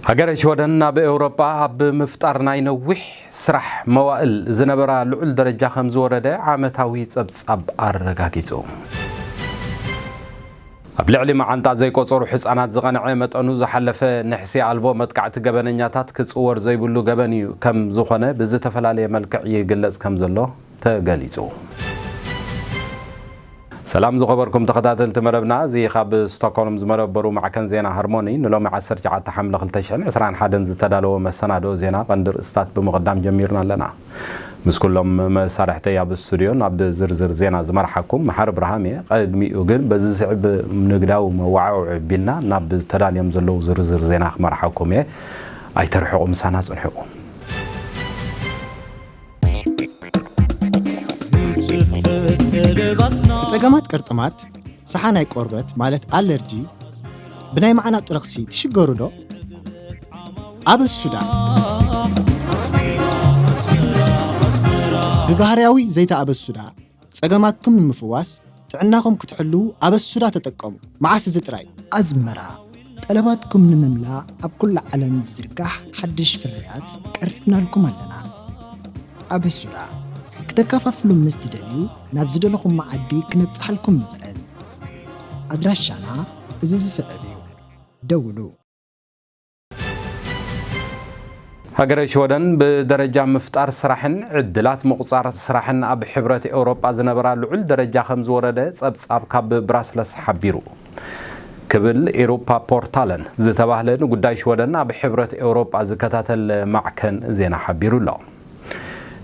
ሃገረ ሽወደን ናብ ኤውሮጳ ኣብ ምፍጣር ናይ ነዊሕ ስራሕ መዋእል ዝነበራ ልዑል ደረጃ ከም ዝወረደ ዓመታዊ ጸብጻብ ኣረጋጊጹ። ኣብ ልዕሊ መዓንጣ ዘይቆጸሩ ሕጻናት ዝቐንዐ መጠኑ ዝሓለፈ ንሕሲ ኣልቦ መጥቃዕቲ ገበነኛታት ክጽወር ዘይብሉ ገበን እዩ ከም ዝኾነ ብዝተፈላለየ መልክዕ ይግለጽ ከም ዘሎ ተገሊጹ። ሰላም ዝኸበርኩም ተኸታተልቲ መደብና፣ እዚ ካብ ስቶክሆልም ዝመደበሩ ማዕከን ዜና ሃርሞኒ ንሎሚ ዓሰርተ ትሽዓተ ሓምለ ክልተ ሽሕን ዕስራን ሓደን ዝተዳለወ መሰናድኦ ዜና ቀንዲ ርእስታት ብምቕዳም ጀሚርና ኣለና። ምስ ኩሎም መሳርሕተይ ኣብ ስቱድዮ ናብ ዝርዝር ዜና ዝመርሓኩም መሓሪ ብርሃም እየ። ቅድሚኡ ግን በዚ ዝስዕብ ንግዳዊ መዋዕውዒ ኣቢልና ናብ ዝተዳልዮም ዘለዉ ዝርዝር ዜና ክመርሓኩም እየ። ኣይተርሕቑ፣ ምሳና ጽንሑ። ጸገማት ቅርጥማት፣ ሰሓናይ ቆርበት ማለት ኣለርጂ፣ ብናይ መዓናጡ ረኽሲ ትሽገሩ ዶ? ኣበሱዳ። ብባህርያዊ ዘይተ ኣበሱዳ ጸገማትኩም ንምፍዋስ፣ ጥዕናኹም ክትሕሉ ኣበሱዳ ተጠቀሙ። መዓስ እዚ ጥራይ? ኣዝመራ። ጠለባትኩም ንምምላእ ኣብ ኩሉ ዓለም ዝዝርጋሕ ሓድሽ ፍርያት ቀሪብናልኩም ኣለና። ኣበሱዳ። ክተከፋፍሉ ምስ ትደልዩ፣ ናብ ዝደለኹም መዓዲ ክነብጽሓልኩም ንኽእል። ኣድራሻና እዚ ዝስዕብ እዩ። ደውሉ። ሃገረ ሽወደን ብደረጃ ምፍጣር ስራሕን ዕድላት ምቑጻር ስራሕን ኣብ ሕብረት ኤውሮጳ ዝነበራ ልዑል ደረጃ ከም ዝወረደ ጸብጻብ ካብ ብራስለስ ሓቢሩ ክብል ኤውሮፓ ፖርታለን ዝተባህለ ንጉዳይ ሽወደን ኣብ ሕብረት ኤውሮጳ ዝከታተል ማዕከን ዜና ሓቢሩ ኣሎ።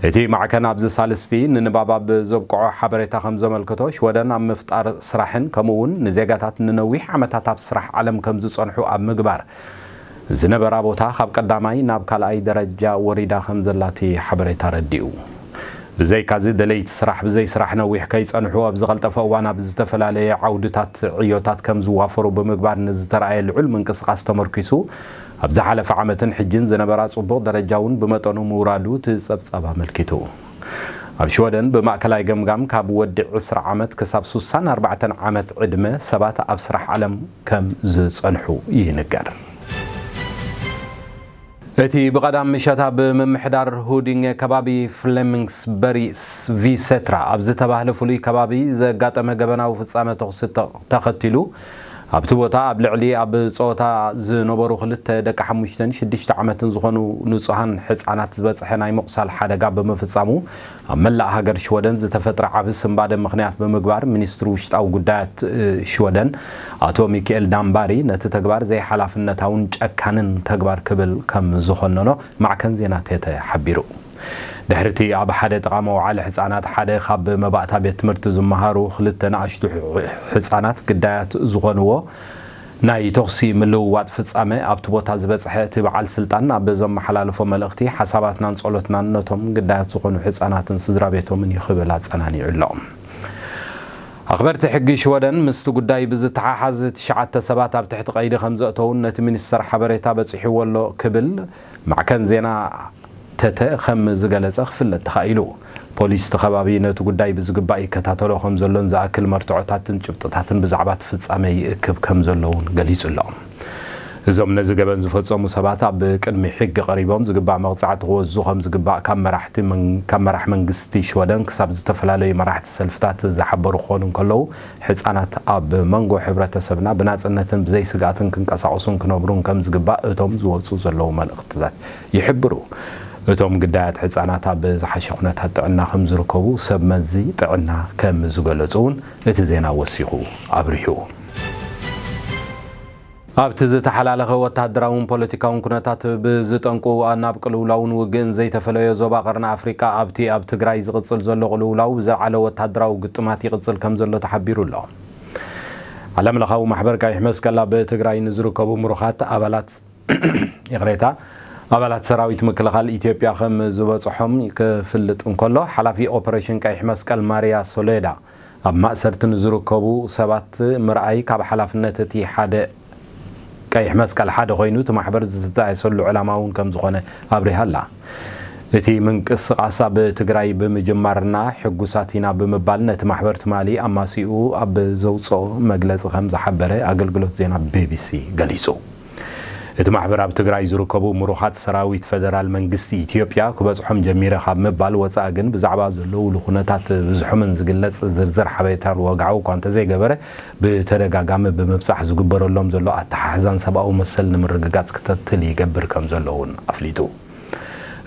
እቲ ማዕከን ኣብዚ ሳልስቲ ንንባብ ኣብ ዘብቅዖ ሓበሬታ ከም ዘመልክቶ፣ ሽወደን ኣብ ምፍጣር ስራሕን ከምኡ እውን ንዜጋታት ንነዊሕ ዓመታት ኣብ ስራሕ ዓለም ከም ዝጸንሑ ኣብ ምግባር ዝነበራ ቦታ ካብ ቀዳማይ ናብ ካልኣይ ደረጃ ወሪዳ ከም ዘላ እቲ ሓበሬታ ኣረዲኡ። ብዘይካዚ፣ ደለይቲ ስራሕ ብዘይ ስራሕ ነዊሕ ከይጸንሑ፣ ኣብ ዝቐልጠፈ እዋን ኣብ ዝተፈላለየ ዓውድታት ዕዮታት ከም ዝዋፈሩ ብምግባር ንዝተረኣየ ልዑል ምንቅስቓስ ተመርኲሱ፣ ኣብ ዝሓለፈ ዓመትን ሕጅን ዝነበራ ጽቡቕ ደረጃ እውን ብመጠኑ ምውራዱ እቲ ጸብጻብ ኣመልኪቱ። ኣብ ሽወደን ብማእከላይ ገምጋም ካብ ወዲ ዕስራ ዓመት ክሳብ ሱሳን ኣርባዕተን ዓመት ዕድመ ሰባት ኣብ ስራሕ ዓለም ከም ዝጸንሑ ይንገር። እቲ ብቐዳም ምሸት ኣብ ምምሕዳር ሁዲንገ ከባቢ ፍሌሚንግስበሪ ቪ ሴትራ ኣብ ዝተባህለ ፍሉይ ከባቢ ዘጋጠመ ገበናዊ ፍጻመ ተኹሲ ተ-፣ ተኸቲሉ፣ ኣብቲ ቦታ ኣብ ልዕሊ ኣብ ጸወታ ዝነበሩ ክልተ ደቂ ሓሙሽተን ሽዱሽተ ዓመትን ዝኾኑ ንጹሃን ሕጻናት ዝበጽሐ ናይ ምቑሳል ሓደጋ ብምፍጻሙ፣ ኣብ መላእ ሃገር ሽወደን ዝተፈጥረ ዓቢ ስንባደ ምኽንያት ብምግባር፣ ሚኒስትሪ ውሽጣዊ ጉዳያት፣ እ፣ ሽወደን ኣቶ ሚካኤል ዳምባሪ ነቲ ተግባር ዘይሓላፍነታውን ጨካንን ተግባር ክብል ከም ዝኾነኖ ማዕከን ዜና ቴተ ሓቢሩ። ድሕሪቲ ኣብ ሓደ ጥቓ መውዓሊ ሕጻናት ሓደ ካብ መባእታ ቤት ትምህርቲ ዝመሃሩ ክልተ ንኣሽቱ ሕ-፣ ሕጻናት ግዳያት ዝኾንዎ ናይ ተኹሲ ምልውዋጥ ፍጻመ ኣብቲ ቦታ ዝበጽሐ እቲ በዓል ስልጣን ኣብ ዘመሓላለፎ መልእኽቲ፣ ሓሳባትናን ጸሎትናን ነቶም ግዳያት ዝኾኑ ሕጻናትን ስድራ ቤቶምን እዩ ክብል ኣጸናኒዑ ኣሎ። ኣኽበርቲ ሕጊ ሽወደን ምስቲ ጉዳይ ብዝተሓሓዝ ትሽዓተ ሰባት ኣብ ትሕቲ ቀይዲ ከም ዘእተዉን ነቲ ሚኒስተር ሓበሬታ በጺሕዎ ኣሎ ክብል ማዕከን ዜና ተተ ከም ዝገለጸ ክፍለጥ ተኻኢሉ። ፖሊስ እቲ ከባቢ ነቲ ጉዳይ ብዝግባእ ይከታተሎ ከም ዘሎን ዝኣክል መርትዖታትን ጭብጥታትን ብዛዕባ እቲ ፍጻመ ይእክብ ከም ዘሎ እውን ገሊጹ ኣሎ። እዞም ነዚ ገበን ዝፈጸሙ ሰባት ኣብ ቅድሚ ሕጊ ቀሪቦም ዝግባእ መቕጻዕቲ ክወስዱ ከም ዝግባእ ካብ መራሕቲ መን-፣ ካብ መራሕ መንግስቲ ሽወደን ክሳብ ዝተፈላለዩ መራሕቲ ሰልፍታት ዝሓበሩ ክኾኑ እንከለዉ፣ ሕጻናት ኣብ መንጎ ሕብረተሰብና ብናጽነትን ብዘይ ስግኣትን ክንቀሳቐሱን ክነብሩን ከም ዝግባእ እቶም ዝወጹ ዘለዉ መልእኽትታት ይሕብሩ። እቶም ግዳያት ሕጻናት ኣብ ዝሓሸ ኩነታት ጥዕና ከም ዝርከቡ ሰብ መዚ ጥዕና ከም ዝገለጹ እውን እቲ ዜና ወሲኹ ኣብሪሁ። ኣብቲ ዝተሓላለኸ ወተሃደራውን ፖለቲካውን ኩነታት ብዝጠንቁ ናብ ቅልውላውን ውግእን ዘይተፈለዮ ዞባ ቀርኒ ኣፍሪቃ፣ ኣብቲ ኣብ ትግራይ ዝቕጽል ዘሎ ቅልውላው ብዝለዓለ ወተሃደራዊ ግጥማት ይቕጽል ከም ዘሎ ተሓቢሩ ኣሎ። ዓለምለኻዊ ማሕበር ቀይሕ መስቀል ኣብ ትግራይ ንዝርከቡ ምሩኻት ኣባላት፣ ይቕሬታ፣ ኣባላት ሰራዊት ምክልኻል ኢትዮጵያ ከም ዝበጽሖም ክፍልጥ እንከሎ፣ ሓላፊ ኦፐሬሽን ቀይሕ መስቀል ማርያ ሶሌዳ፣ ኣብ ማእሰርቲ ንዝርከቡ ሰባት ምርኣይ ካብ ሓላፍነት እቲ ሓደ ቀይሕ መስቀል ሓደ ኮይኑ፣ እቲ ማሕበር ዝተጣየሰሉ ዕላማ እውን ከም ዝኾነ ኣብሪሃ ኣላ። እቲ ምንቅስቓስ ኣብ ትግራይ ብምጅማርና ሕጉሳት ኢና ብምባል ነቲ ማሕበር ትማሊ ኣማሲኡ ኣብ ዘውፅኦ መግለፂ ከም ዝሓበረ ኣገልግሎት ዜና ቢ ቢ ሲ ገሊፁ። እቲ ማሕበር ኣብ ትግራይ ዝርከቡ ምሩኻት ሰራዊት ፈደራል መንግስቲ ኢትዮጵያ ክበጽሖም ጀሚረ ካብ ምባል ወጻኢ ግን ብዛዕባ ዘለውሉ ኩነታት ብዝሑምን ዝግለጽ ዝርዝር ሓበሬታ ወግዓዊ እኳ እንተዘይገበረ ብተደጋጋሚ ብምብጻሕ ዝግበረሎም ዘሎ ኣተሓሕዛን ሰብኣዊ መሰል ንምርግጋጽ ክትትል ይገብር ከም ዘሎ እውን ኣፍሊጡ።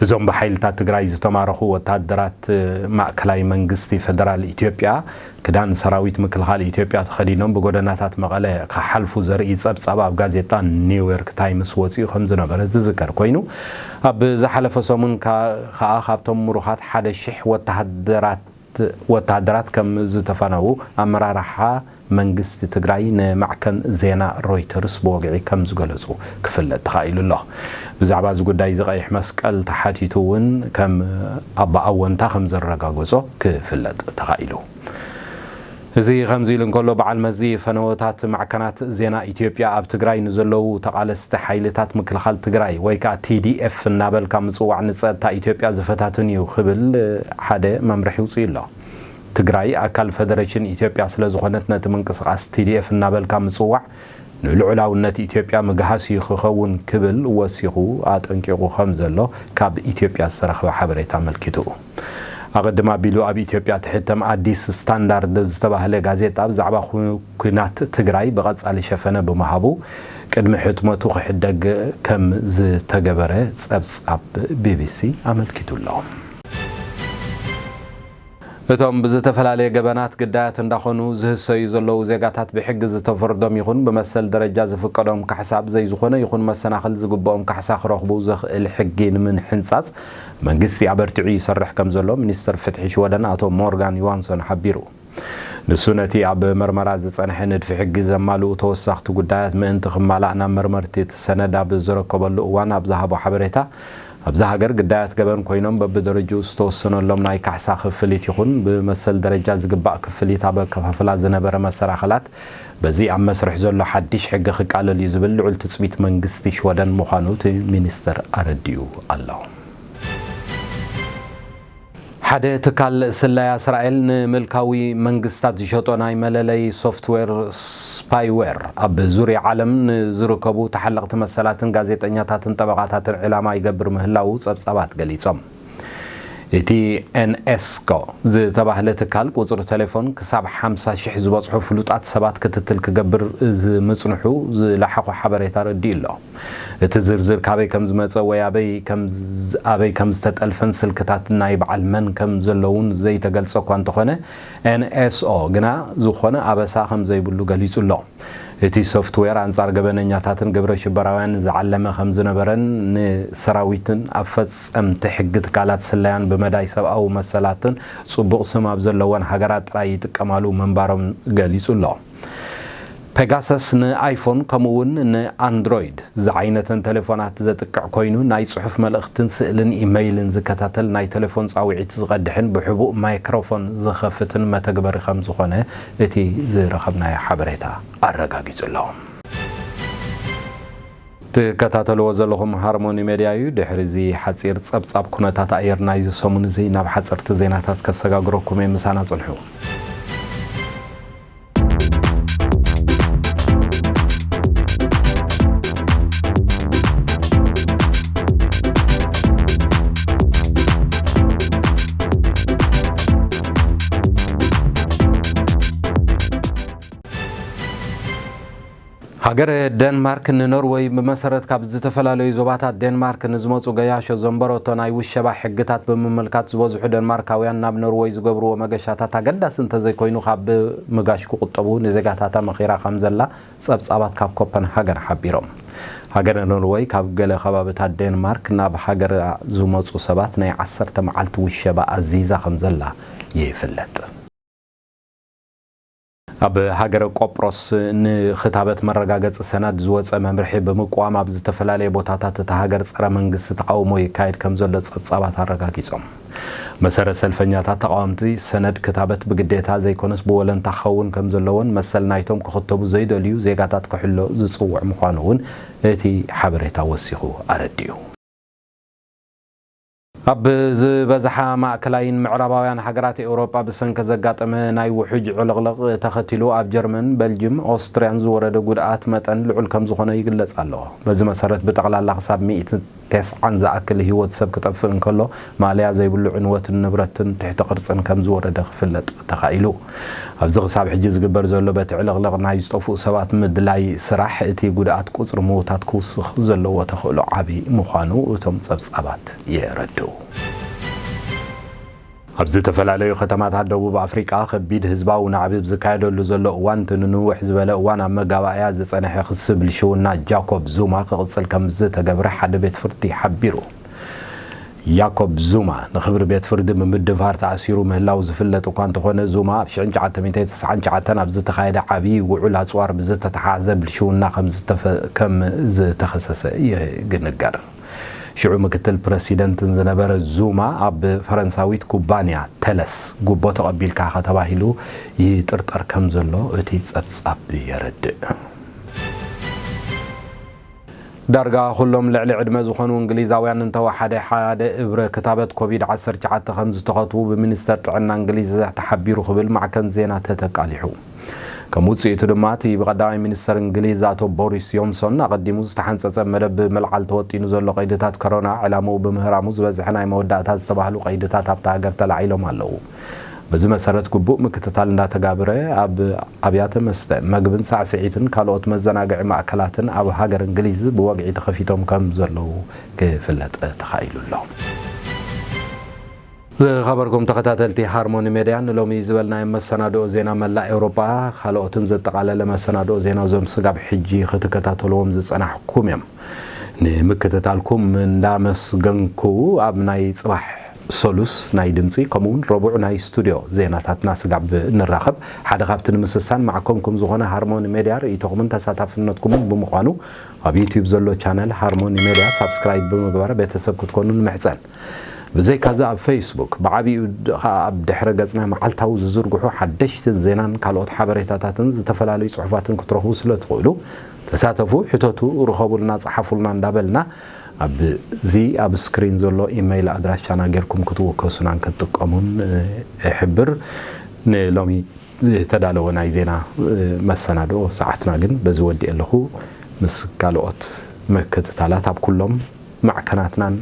እዞም ብሓይልታት ትግራይ ዝተማረኹ ወታደራት ማእከላይ መንግስቲ ፈደራል ኢትዮጵያ ክዳን ሰራዊት ምክልኻል ኢትዮጵያ ተኸዲኖም ብጎደናታት መቐለ ክሓልፉ ዘርኢ ጸብጻብ ኣብ ጋዜጣ ኒውዮርክ ታይምስ ወጺኡ ከም ዝነበረ ዝዝከር ኮይኑ ኣብ ዝሓለፈ ሰሙን ከኣ ካብቶም ምሩኻት ሓደ ሽሕ ወታደራት ወታደራት ከም ዝተፈነዉ ኣመራርሓ መንግስቲ ትግራይ ንማዕከን ዜና ሮይተርስ ብወግዒ ከም ዝገለጹ ክፍለጥ ተኻኢሉ ኣሎ። ብዛዕባ እዚ ጉዳይ እዚ ቀይሕ መስቀል ተሓቲቱ እውን ከም ኣባኣወንታ ከም ዘረጋገጾ ክፍለጥ ተኻኢሉ። እዚ ከምዚ ኢሉ እንከሎ በዓል መዚ ፈነወታት ማዕከናት ዜና ኢትዮጵያ ኣብ ትግራይ ንዘለዉ ተቓለስቲ ሓይልታት ምክልኻል ትግራይ ወይ ከዓ ቲዲኤፍ እናበልካ ምፅዋዕ ንፀጥታ ኢትዮጵያ ዝፈታትን እዩ ክብል ሓደ መምርሒ ውፅኡ ኣሎ። ትግራይ ኣካል ፈደሬሽን ኢትዮጵያ ስለዝኾነት ነቲ ምንቅስቃስ ቲዲኤፍ እናበልካ ምፅዋዕ ንልዑላውነት ኢትዮጵያ ምግሃስ እዩ ክኸውን ክብል ወሲኹ ኣጠንቂቑ ከም ዘሎ ካብ ኢትዮጵያ ዝተረኽበ ሓበሬታ ኣመልኪቱ። ኣቐድም ኣቢሉ ኣብ ኢትዮጵያ ትሕተም ኣዲስ ስታንዳርድ ዝተባህለ ጋዜጣ ብዛዕባ ኩ- ኩናት ትግራይ ብቐጻሊ ሸፈነ ብምሃቡ ቅድሚ ሕትመቱ ክሕደግ ከም ዝተገበረ ጸብጻብ ቢቢሲ ኣመልኪቱ ኣሎ። እቶም ብዝተፈላለየ ገበናት ግዳያት እንዳኾኑ ዝህሰዩ ዘለዉ ዜጋታት ብሕጊ ዝተፈርዶም ይኹን ብመሰል ደረጃ ዝፍቀዶም ካሕሳ ብዘይ ዝኾነ ይኹን መሰናኽል ዝግብኦም ካሕሳ ክረኽቡ ዘኽእል ሕጊ ንምንሕንጻጽ መንግስቲ ኣበርቲዑ ይሰርሕ ከም ዘሎ ሚኒስትር ፍትሒ ሽወደን ኣቶ ሞርጋን ዮሃንሶን ሓቢሩ። ንሱ ነቲ ኣብ መርመራ ዝጸንሐ ንድፊ ሕጊ ዘማልኡ ተወሳኽቲ ጉዳያት ምእንቲ ክማላእ ናብ መርመርቲ እቲ ሰነድ ኣብ ዝረከበሉ እዋን ኣብ ዝሃቦ ሓበሬታ ኣብዛ ሃገር ግዳያት ገበን ኮይኖም በብደረጅኡ ዝተወሰነሎም ናይ ካሕሳ ክፍሊት ይኹን ብመሰል ደረጃ ዝግባእ ክፍሊት ኣብ ኣከፋፍላ ዝነበረ መሰናኽላት በዚ ኣብ መስርሕ ዘሎ ሓድሽ ሕጊ ክቃለል እዩ ዝብል ልዑል ትጽቢት መንግስቲ ሽወደን ምዃኑ እቲ ሚኒስትር ኣረዲኡ ኣሎ። ሓደ ትካል ስለያ እስራኤል ንምልካዊ መንግስታት ዝሸጦ ናይ መለለይ ሶፍትዌር ስፓይዌር ኣብ ዙርያ ዓለም ንዝርከቡ ተሓለቕቲ መሰላትን ጋዜጠኛታትን ጠበቓታትን ዕላማ ይገብር ምህላዉ ጸብጻባት ገሊጾም። እቲ ኤንኤስኮ ዝተባህለ ትካል ቁጽሪ ቴሌፎን ክሳብ ሓምሳ ሽሕ ዝበጽሑ ፍሉጣት ሰባት ክትትል ክገብር ዝምጽንሑ ዝለሓኾ ሓበሬታ ረዲኡ ኣሎ። እቲ ዝርዝር ካበይ ከም ዝመጸ ወይ ኣበይ ከም ዝ- ኣበይ ከም ዝተጠልፈን ስልክታት ናይ በዓል መን ከም ዘለውን ዘይተገልጸ እኳ እንተኾነ ኤንኤስኦ ግና ዝኾነ ኣበሳ ከም ዘይብሉ ገሊጹ ኣሎ። እቲ ሶፍትዌር ኣንጻር ገበነኛታትን ግብረ ሽበራውያን ዝዓለመ ከም ዝነበረን ንሰራዊትን ኣፈጸምቲ ሕጊ ትካላት ስለያን ብመዳይ ሰብኣዊ መሰላትን ጽቡቕ ስም ኣብ ዘለወን ሃገራት ጥራይ ይጥቀማሉ ምንባሮም ገሊጹ ኣሎ። ፔጋሰስ ንኣይፎን ከምኡ እውን ንኣንድሮይድ ዝዓይነተን ቴሌፎናት ዘጥቅዕ ኮይኑ ናይ ጽሑፍ መልእኽትን ስእልን ኢመይልን ዝከታተል ናይ ቴሌፎን ጻውዒት ዝቐድሕን ብሕቡእ ማይክሮፎን ዝኸፍትን መተግበሪ ከም ዝኾነ እቲ ዝረኸብናዮ ሓበሬታ ኣረጋጊጹ ኣሎ። ትከታተልዎ ዘለኹም ሃርሞኒ ሜድያ እዩ። ድሕሪ እዚ ሓጺር ጸብጻብ ኩነታት ኣየር ናይዚ ሰሙን እዚ ናብ ሓጸርቲ ዜናታት ከሰጋግረኩም እየ። ምሳና ጽንሑ። ሃገረ ደንማርክ ንኖርወይ ብመሰረት ካብ ዝተፈላለዩ ዞባታት ደንማርክ ንዝመጹ ገያሾ ዘንበረቶ ናይ ውሸባ ሕግታት ብምምልካት ዝበዝሑ ደንማርካውያን ናብ ኖርወይ ዝገብርዎ መገሻታት ኣገዳሲ እንተዘይኮይኑ ካብ ምጋሽ ክቁጠቡ ንዜጋታታ መኺራ ከም ዘላ ጸብጻባት ካብ ኮፐንሃገን ሓቢሮም። ሃገረ ኖርወይ ካብ ገለ ከባብታት ደንማርክ ናብ ሃገራ ዝመጹ ሰባት ናይ ዓሰርተ መዓልቲ ውሸባ ኣዚዛ ከም ዘላ ይፍለጥ። ኣብ ሃገረ ቆጵሮስ ንኽታበት መረጋገጺ ሰነድ ዝወጸ መምርሒ ብምቅዋም ኣብ ዝተፈላለየ ቦታታት እታ ሃገር ጸረ መንግስቲ ተቓውሞ ይካየድ ከም ዘሎ ጸብጻባት ኣረጋጊጾም። መሰረት ሰልፈኛታት ተቓወምቲ ሰነድ ክታበት ብግዴታ ዘይኮነስ ብወለንታ ክኸውን ከም ዘለዎን መሰል ናይቶም ክኽተቡ ዘይደልዩ ዜጋታት ክሕሎ ዝጽውዕ ምዃኑ እውን እቲ ሓበሬታ ወሲኹ ኣረዲኡ። ኣብ ዝበዝሓ ማእከላይን ምዕራባውያን ሃገራት ኤውሮጳ ብሰንኪ ዘጋጠመ ናይ ውሑጅ ዕልቕልቕ ተኸቲሉ ኣብ ጀርመን፣ በልጅም፣ ኦስትርያን ዝወረደ ጉድኣት መጠን ልዑል ከም ዝኾነ ይግለጽ ኣሎ። በዚ መሰረት ብጠቕላላ ክሳብ ሚእቲ ተስዓን ዝኣክል ህይወት ሰብ ክጠፍእ እንከሎ፣ ማእለያ ዘይብሉ ዕንወትን ንብረትን ትሕቲ ቅርጽን ከም ዝወረደ ክፍለጥ ተኻኢሉ። ኣብዚ ክሳብ ሕጂ ዝግበር ዘሎ በቲ ዕልቕልቕ ናይ ዝጠፍኡ ሰባት ምድላይ ስራሕ እቲ ጉድኣት ቁጽሪ ምዉታት ክውስኽ ዘለዎ ተኽእሎ ዓቢ ምዃኑ እቶም ጸብጻባት የረድኡ። ኣብ ዝተፈላለዩ ከተማታት ደቡብ ኣፍሪቃ ከቢድ ህዝባዊ ናዕቢ ኣብ ዝካየደሉ ዘሎ እዋን፣ እቲ ንንውሕ ዝበለ እዋን ኣብ መጋባእያ ዝጸንሐ ክሲ ብልሽውና ጃኮብ ዙማ ክቕጽል ከም ዝተገብረ ሓደ ቤት ፍርዲ ሓቢሩ። ያኮብ ዙማ ንኽብሪ ቤት ፍርዲ ብምድንፋር ተኣሲሩ ምህላው ዝፍለጥ እኳ እንተኾነ፣ ዙማ ኣብ ሽሕን ትሽዓተ ሚእቲ ተስዓን ትሽዓተን ኣብ ዝተኻየደ ዓብዪ ውዑል ኣጽዋር ብዝተተሓሓዘ ብልሽውና ከም ዝተፈ-፣ ከም ዝተኸሰሰ ይግንገር። ሽዑ ምክትል ፕረሲደንትን ዝነበረ ዙማ፣ ኣብ ፈረንሳዊት ኩባንያ ተለስ ጉቦ ተቐቢልካ ተባሂሉ ይጥርጠር ከም ዘሎ እቲ ጸብጻብ የረድእ። ዳርጋ ኩሎም ልዕሊ ዕድመ ዝኾኑ እንግሊዛውያን እንተወሓደ ሓደ እብረ ክታበት ኮቪድ ዓሰርተ ትሽዓተ ከም ዝተኸትቡ ብሚኒስተር ጥዕና እንግሊዝ ተሓቢሩ ክብል ማዕከን ዜና ተተቃሊሑ። ከም ውጽኢቱ ድማ፣ እቲ ብቐዳማይ ሚኒስተር እንግሊዝ ኣቶ ቦሪስ ጆንሶን ኣቐዲሙ ዝተሓንጸጸ መደብ ብምልዓል ተወጢኑ ዘሎ ቀይድታት ኮሮና፣ ዕላምኡ ብምህራሙ ዝበዝሐ ናይ መወዳእታ ዝተባህሉ ቀይድታት ኣብታ ሃገር ተላዒሎም ኣለዉ። በዚ መሰረት፣ ግቡእ ምክትታል እንዳተጋበረ፣ ኣብ ኣብያተ መስተ፣ መግብን ሳዕስዒትን ካልኦት መዘናግዒ ማእከላትን ኣብ ሃገር እንግሊዝ ብወግዒ ተኸፊቶም ከም ዘለዉ ክፍለጥ ተኻኢሉ ኣሎ። ዝኸበርኩም ተኸታተልቲ ሃርሞኒ ሜድያ፣ ንሎሚ ዝበልናዮም መሰናድኦ ዜና መላእ ኤውሮጳ፣ ካልኦትን ዘጠቓለለ መሰናድኦ ዜና እዞም ስጋብ ሕጂ ክትከታተልዎም ዝጸናሕኩም እዮም። ንምክትታልኩም እንዳመስገንኩ፣ ኣብ ናይ ጽባሕ ሰሉስ ናይ ድምጺ፣ ከምኡውን ረቡዕ ናይ ስቱዲዮ ዜናታትና ስጋብ ንራኸብ፣ ሓደ ካብቲ ንምስሳን ማዕከንኩም ዝኾነ ሃርሞኒ ሜድያ ርእይቶኹምን ተሳታፍነትኩምን ብምዃኑ፣ ኣብ ዩቲዩብ ዘሎ ቻነል ሃርሞኒ ሜድያ ሳብስክራይብ ብምግባር ቤተሰብ ክትኮኑ ንምሕጸን። ብዘይካዚ ኣብ ፌስቡክ፣ ብዓቢኡ ድ-፣ ኸኣ ኣብ ድሕረ ገጽና መዓልታዊ ዝዝርግሑ ሓደሽቲ ዜናን ካልኦት ሓበሬታታትን ዝተፈላለዩ ጽሑፋትን ክትረኽቡ ስለ ትኽእሉ፣ ተሳተፉ፣ ሕተቱ፣ ርኸቡልና፣ ጸሓፉልና እንዳበልና ኣብዚ ኣብ ስክሪን ዘሎ ኢመይል ኣድራሻና ጌርኩም ክትውከሱናን ክትጥቀሙን፣ እ፣ እሕብር። ንሎሚ ዝተዳለወ ናይ ዜና፣ እ፣ መሰናድኦ ሰዓትና ግን በዚ ወዲኤ ኣለኹ። ምስ ካልኦት ምክትታላት ኣብ ኩሎም ማዕከናትናን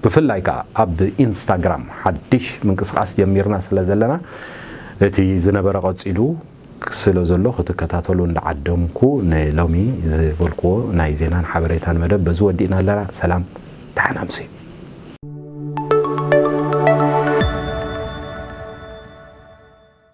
ብፍላይ ከኣ ኣብ ኢንስታግራም ሓድሽ ምንቅስቓስ ጀሚርና ስለ ዘለና፣ እቲ ዝነበረ ቀጺሉ ስለ ዘሎ ክትከታተሉ እንዳዓደምኩ፣ ንሎሚ ዝበልክዎ ናይ ዜናን ሓበሬታን መደብ በዚ ወዲእና ኣለና። ሰላም፣ ደሓን ኣምስዩ።